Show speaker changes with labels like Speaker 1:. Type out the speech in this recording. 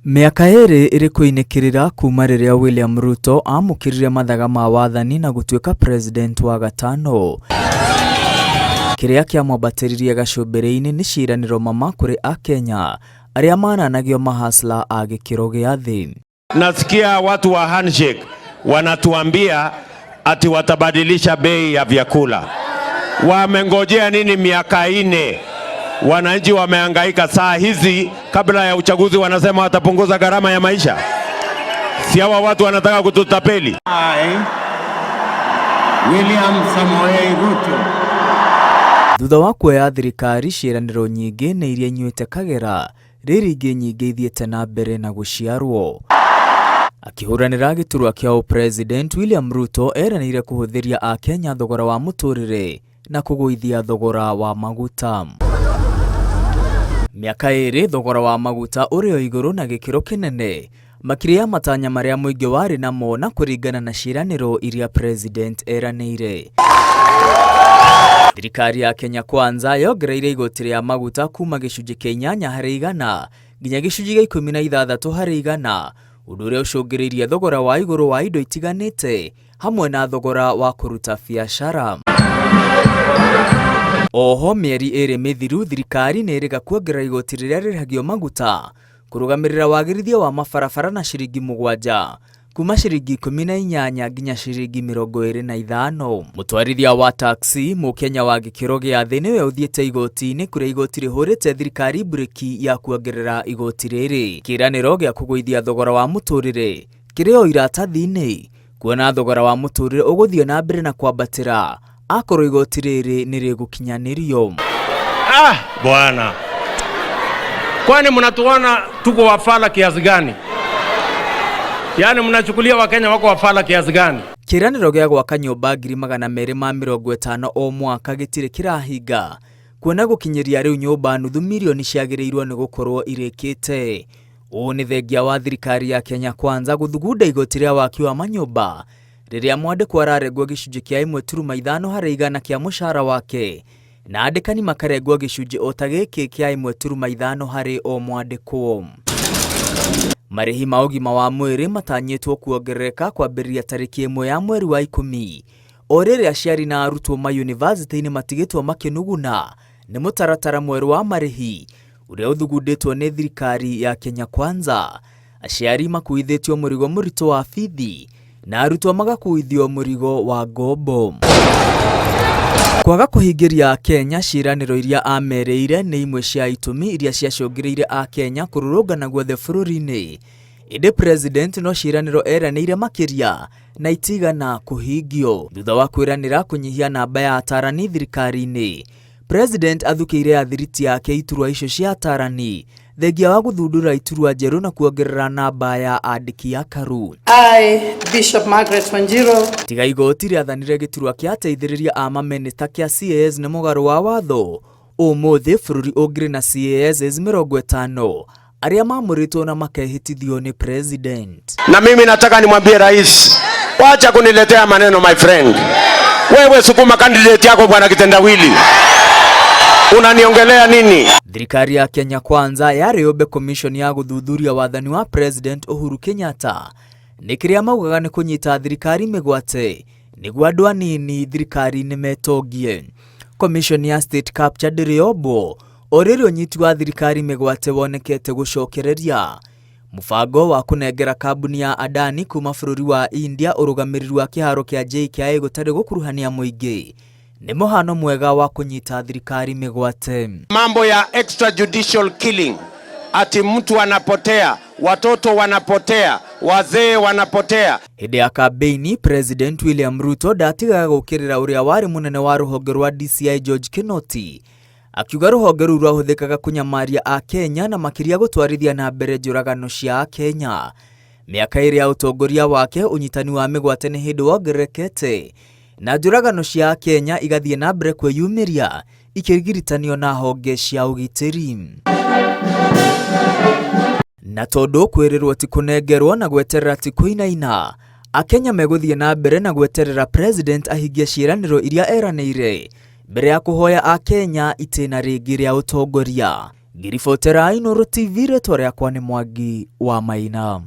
Speaker 1: Mĩaka ĩrĩ ĩrĩ kũinĩkĩrĩra kuma rĩrĩa William Ruto amũkĩrire mathaga ma wathani na gũtuĩka president wa gatano. Kĩrĩa kĩamwambatĩririe gacũmbĩrĩ-inĩ nĩ ciĩranĩro mama kũrĩ Akenya arĩa mananagio mahasla a gĩkĩro gĩa thĩ.
Speaker 2: Nasikia watu wa handshake wanatuambia ati watabadilisha bei ya vyakula. Wamengojea nini miaka 4? Wananchi wamehangaika saa hizi, kabla ya uchaguzi wanasema watapunguza gharama ya maisha. Si hawa watu wanataka kututapeli?
Speaker 3: I, William Samoei Ruto.
Speaker 1: Thutha wa kuoya thirikari ciĩranĩro nyingĩ nĩ iria inyuĩte kagera rĩrĩ ingĩ nyingĩ ithiĩte na mbere na gũciarwo. Akĩhũranĩra gĩturwa kĩa ũpresident William Ruto eranĩire kũhũthĩria Akenya thogora wa mũtũrĩre na kũgũithia thogora wa maguta. Mĩaka ĩrĩ thogora wa maguta ũrĩ o igũrũ na gĩkĩro kĩnene makĩria ya matanya marĩa mũingĩ warĩ namo na kũringana na ciĩranĩro iria president eranĩire. Thirikari ya Kenya Kwanza yongereire igoti rĩa maguta kuma gĩcunjĩ kĩa 8 harĩ igana nginya gĩcunjĩ gĩa 16 harĩ igana, ũndũ ũrĩa ũcũngĩrĩirie thogora wa igũrũ wa indo itiganĩte hamwe na thogora wa kũruta biacara. Oho mĩeri 2 mĩthiru thirikari nĩ ĩrĩga kuongerera igoti rĩrĩa rĩrĩhagio maguta kũrũgamĩrĩra wagĩrithia wa mabarabara na ciringi 7 kuma ciringi 18 nginya ciringi 25. Mũtwarithia wa taxi mũkenya wa gĩkĩro gĩa thĩ nĩwe ũthiĩte igoti-inĩ kũrĩa igoti rĩhũrĩte thirikari mburĩki ya kuongerera igoti rĩrĩ. Kĩĩranĩro gĩa kũgũithia thogora wa mũtũrĩre kĩrĩ o iratathi-inĩ kuona thogora wa mũtũrĩre ũgũthiĩ na mbere na kwambatĩra akorwo igoti rĩrĩ nĩ rĩgũkinyanĩrio.
Speaker 2: Bwana, kwani mnatuona tuko wafala kiasi gani? Yaani mnachukulia Wakenya wako wafala kiasi gani?
Speaker 1: Kĩĩranĩro gĩa gwaka nyũmba 250,000 o mwaka gĩtirĩ kĩrahinga kuona gũkinyĩria rĩu nyũmba nuthu mirioni ciagĩrĩirwo nĩ gũkorwo irĩkĩte. Ũũ nĩ thengia wa thirikari ya Kenya Kwanza gũthugunda igoti rĩa waki wa manyũmba rĩrĩa mwandĩkwo ararengwo gĩcunjĩ kĩa 1.5 harĩ igana kĩa mũcara wake na andĩkani makarengwo gĩcunjĩ o ta gĩkĩ kĩa 1.5 harĩ o mwandĩkwo. Marĩhi ma ũgima wa mwĩrĩ matanyĩtwo kuongerereka kwambĩrĩria tarĩki 1 ya mweri wa 10 o rĩrĩa aciari na arutwo ma yunivasĩtĩ-inĩ matigĩtwo makĩnuguna nĩ mũtaratara mwerũ wa marĩhi ũrĩa ũthugundĩtwo nĩ thirikari ya Kenya Kwanza. Aciari makuithĩtio mũrigo mũritũ wa bithi na arutwo magakuithio mũrigo wa ngombo. Kwaga kũhingĩria Kenya ciĩranĩro iria amerĩire nĩ imwe cia itũmi iria ciacũngĩrĩirie Akenya kũrũrũngana guothe bũrũri-inĩ. Ĩndĩ president no ciĩranĩro eranĩire makĩria na itigana kũhingio. Thutha wa kwĩranĩra kũnyihia namba ya atarani thirikari-inĩ, president athukĩire athiriti yake iturwa icio cia atarani thengia wa gũthundũra iturwa njerũ na kuongerera namba ya andĩki akaru.
Speaker 4: I, Bishop Margaret Wanjiru.
Speaker 1: Tiga igoti rĩathanire gĩturwa kĩa ateithĩrĩria a mamĩnĩsta kĩa CAS nĩ mũgarũ wa watho, ũmũthĩ bũrũri ũngĩrĩ na CAS 50 arĩa mamũrĩtwo na makehĩtithio nĩ president.
Speaker 2: Na mimi nataka nimwambie rais, wacha kuniletea maneno my friend. Wewe sukuma candidate yako bwana Kitendawili. Unaniongelea nini?
Speaker 1: Thirikari ya Kenya Kwanza yarĩ yũmbe commission ya gũthuthuria wathani wa President Uhuru Kenyatta nĩ kĩrĩa maugaga nĩ kũnyita thirikari mĩgwate nĩguo andũ anini thirikari-inĩ metongie. Commission ya State Capture ndĩrĩ yombwo o rĩrĩ ũnyiti wa thirikari mĩgwate wonekete gũcokereria. Mũbango wa kũnengera kambuni ya Adani kuma bũrũri wa India ũrũgamĩrĩri wa kĩharo kĩa JKIA gũtarĩ gũkuruhania mũingĩ nĩ mũhano mwega wa kũnyita thirikari mĩgwate.
Speaker 2: Mambo ya extrajudicial killing, ati mtu anapotea, watoto wanapotea, wazee wanapotea.
Speaker 1: Hĩndĩ ya kambeini President William Ruto ndatigaga gũũkĩrĩra ũrĩa warĩ mũnene wa rũhonge rwa DCI George Kinoti akiuga rũhonge rũu rwahũthĩkaga kũnyamaria Akenya na makĩria gũtwarithia na mbere njũragano cia Akenya. Mĩaka ĩrĩ ya ũtongoria wake ũnyitani wa mĩgwate nĩ hĩndĩ wongererekete na njũragano cia Akenya igathiĩ na mbere kwĩyumĩria ikĩgiritanio na honge cia ũgitĩri. Na tondũ kwĩrĩrwo ti kũnengerwo na gweterera ti kũinaina, Akenya megũthiĩ na mbere na gweterera president ahingie ciĩranĩro iria eranĩire mbere ya kũhoya Akenya itĩna rĩngĩ rĩa ũtongoria. Ngiribotera Inooro TV, rĩtwa rĩakwa nĩ Mwangi wa Maina.